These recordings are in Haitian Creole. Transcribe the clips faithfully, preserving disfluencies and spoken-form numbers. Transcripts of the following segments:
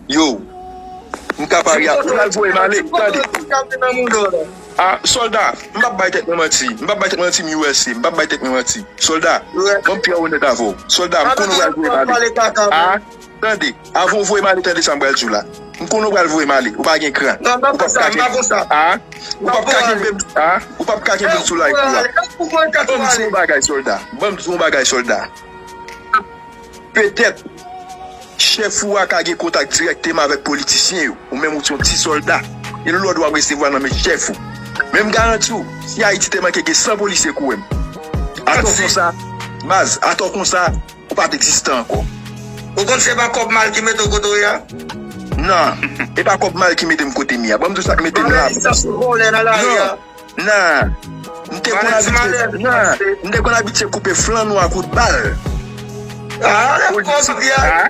Yo, m ka pare a. Ou pral voye m ale, tande. A, sòlda, m p ap bay tèt mwen manti. M p ap bay tèt mwen manti, M U S C. M p ap bay tèt mwen manti. Sòlda, ban m trè onèt avè w. Sòlda, m konnen ou pral voye m ale. A, tande, avan w voye m ale, tande sa m pral di w la. M konnen ou pral voye m ale. Ou pa gen kran. Ou p ap ka kenbe. A, ou p ap ka kenbe m. A, ou p ap ka kenbe m sou live pou a. Ban m di w yon bagay, sòlda. Ban m di w yon bagay, sòlda. Petèt, chèf ou a ka gen kontak dirèkteman avèk politisyen yo, ou menm ou se yon ti sòlda, e lòd w ap resevwa nan men chèf ou. Men m garanti w, si Ayiti te manke gen san polisye kou wè m. Atò konsa, baz, atò konsa, ou pa t egziste ankò. Ou konn se pa kòb mal ki mete w kote w ye a? Non, e pa kòb mal ki mete m kote m ye a. Ban m di w sa k mete m la. Nan lari sa sou vòlè nan lari a. Non. M te konn abitye, non, m te konn abitye koupe flann ou a kout bal. Ah, politik. Ah.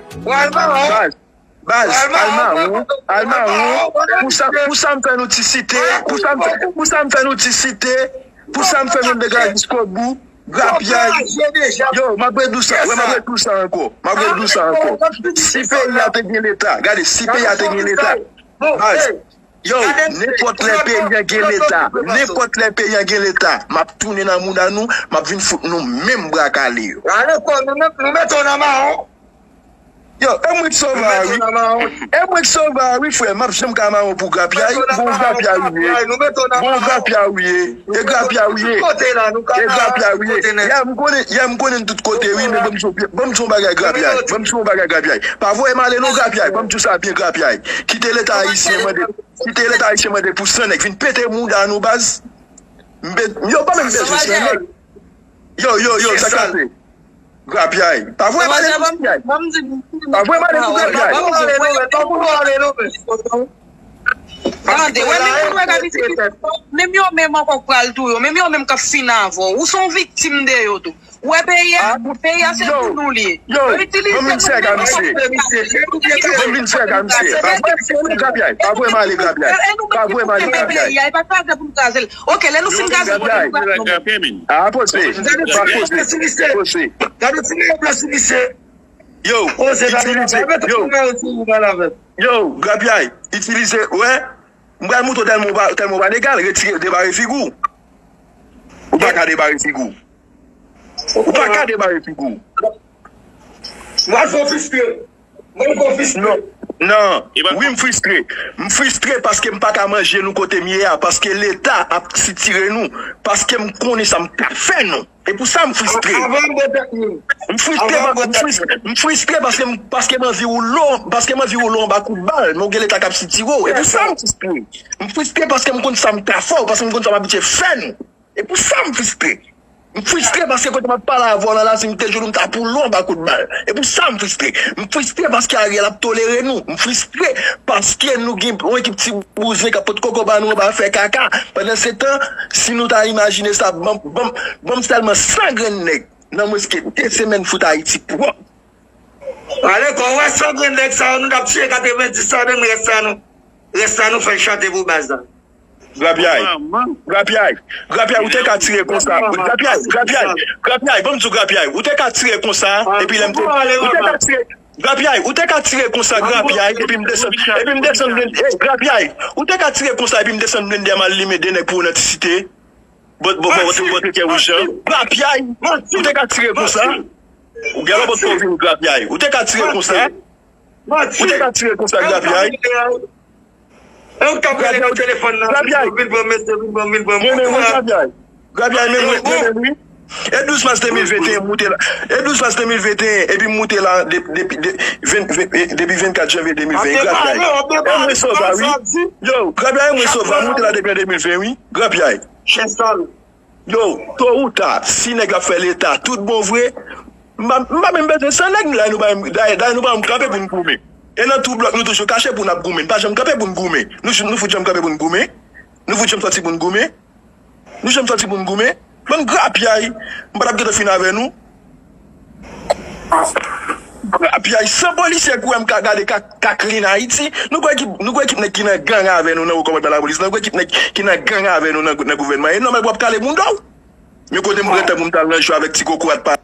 Baz, baz, al mawon, al mawon. Pou sa, pou sa m fè nou ti site, pou sa m fè, pou sa m fè nou ti site, pou sa m fè nou degaje jiskobou, grapyay. Yo, m ap redou sa, wi, m ap redou sa ankò, m ap redou sa ankò. Si peyi a te gen leta, gade, si peyi a te gen leta, baz, yo, nenpòt lè peyi a gen leta, nenpòt lè peyi a gen leta, m ap tounen nan mouda nou, m ap vin fout nou menm bra kale yo. Ale kò, nou met, nou mete w nan mawon. Yo, e mwen k sova a, wi. E mwen k sova a, wi, frè. M ap janm ka mawon pou grapyay. Bon grapyay ou ye. Bon grapyay ou ye. E grapyay ou ye. E grapyay ou ye. Yè m konnen, yè m konnen n tout kote, wi, men ban m di w, ban m di w yon bagay grapyay. Ban m di w yon bagay grapyay. Pa voye m ale non grapyay. Ban m di w sa byen grapyay. Kite leta ayisyen mande, kite leta ayisyen mande pou san nèg vin pete mouda nou baz. M be-, yo pa menm bezwen san nèg. Yo, yo, yo, sa k pase? Grapyay. Pa voye m ale pou grapyay. Pa voye m ale pou grapyay. Tande, wè menm moun wè k abitye, menm yo menm ankò k pral touye w, menm yo menm k ap fin avè w. Ou se yon viktim de yo tou. Ou wè peyi a, peyi a se pou nou li ye. Yo, yo, ban m vin sèk a misye. Ban m vin sèk a misye. Pa voye m ale grapyay. Pa voye m ale grapyay. Pa voye m ale grapyay. Peyi a, e pa kraze pou n kraze l. Ok, lè nou fin kraze, kote nou pral. A, poze. Pa poze. Poze. Gade ti nèg blan sou misye. Yo, itilize, yo. Yo, grapyay, itilize, wè. M pral moutre w tèlman w pa, tèlman w pa legal, retire, debare figi w. Ou pa ka debare figi w. Ou pa ka debare figi w. Mwen konfistre. Mwen konfistre. Non, non. Wi, m fristre. M fristre paske m pa ka manje nou kote m ye a, paske leta ap sitire nou, paske m konnen sa m ka fè nou. E pou sa m fristre. M fristre, m fristre, m fristre paske m, paske m anvi woule w, paske m anvi woule w anba kout bal, men w gen leta k ap sitire w. E pou sa m fristre. M fristre paske m konn sa m ka fè w, paske m konn sa m abitye fè nou. E pou sa m fristre. M fristre paske kote m ap pale avè w la, la, si m te jwenn ou, m ta woule w anba kout bal. E pou sa m fristre. M fristre paske Ariel ap tolere nou. M fristre paske nou gen yon ekip ti bouzen k ap pot koko ba nou anba fè kaka. Pandansetan, si nou ta imajine sa, ban m, ban m, ban m sèlman san grenn nèg nan mwens ke de semèn fout Ayiti pwòp. Ale kò, wè san grenn nèg sa yo, nou t ap tiye katrevenndis sa, menm rès la nou, rès la nou fè l chante pou baz la. Grapyay. Grapyay. Grapyay, ou te ka tire konsa. Grapyay, grapyay, grapyay, ban m di w grapyay. Ou te ka tire konsa, epi lè m te, ou te ka tire, grapyay, ou te ka tire konsa, grapyay, epi m desann, epi m desann blende, ey, grapyay. Ou te ka tire konsa, epi m desann blende a m al limen de nèg pou ou nan ti site. Bòt, bòt, bòt, bòt, kè wouj an. Grapyay, ou te ka tire konsa. Ou gen lòt bòt pou w vin grapyay. Ou te ka tire konsa. Ou te ka tire konsa, grapyay. E ou k ap rele nan telefòn nan, vin pran mesye, vin pran, vin pran. Mwen menm, wi, grapyay. Grapyay, men mwen, mwen menm, wi. E douz mas de mil venteyen m moute la. E douz mas de mil venteyen, epi m moute la de-, depi, de-, ven-, ven-, e, depi vennkat janvye de mil ven, grapyay. E mwen sova, wi. Yo, grapyay, e mwen sova, m moute la depi an de mil ven, wi. Grapyay. Chen sal. Yo, to ou ta, si nèg ap fè leta tout bon vre, m pa, m pa menm bezwen san nèg, dayè nou pa menm, dayè, dayè nou pa menm kanpe pou n goumen. E nan tou blòk nou toujou kache pou n ap goumen. Nou pa janm kanpe pou n goumen. Nou, nou fout janm kanpe pou n goumen? Nou fout janm sòti pou n goumen? Nou janm sòti pou n goumen? Bann grapyay, m pa t ap gentan fin avè nou. Grapyay, san polisye k wè m ka gade ka, ka clean Ayiti. Nou kwè ekip, nou kwè ekip nèg ki nan gang avè nou nan wo kòmandman lapolis la? Nou kwè ekip nèg ki nan gang avè nou nan, nan gouvènman? E nòmal pou w ap kale bounda w. Men kote m pran tan pou m t al nan jwe avèk ti kokorat pa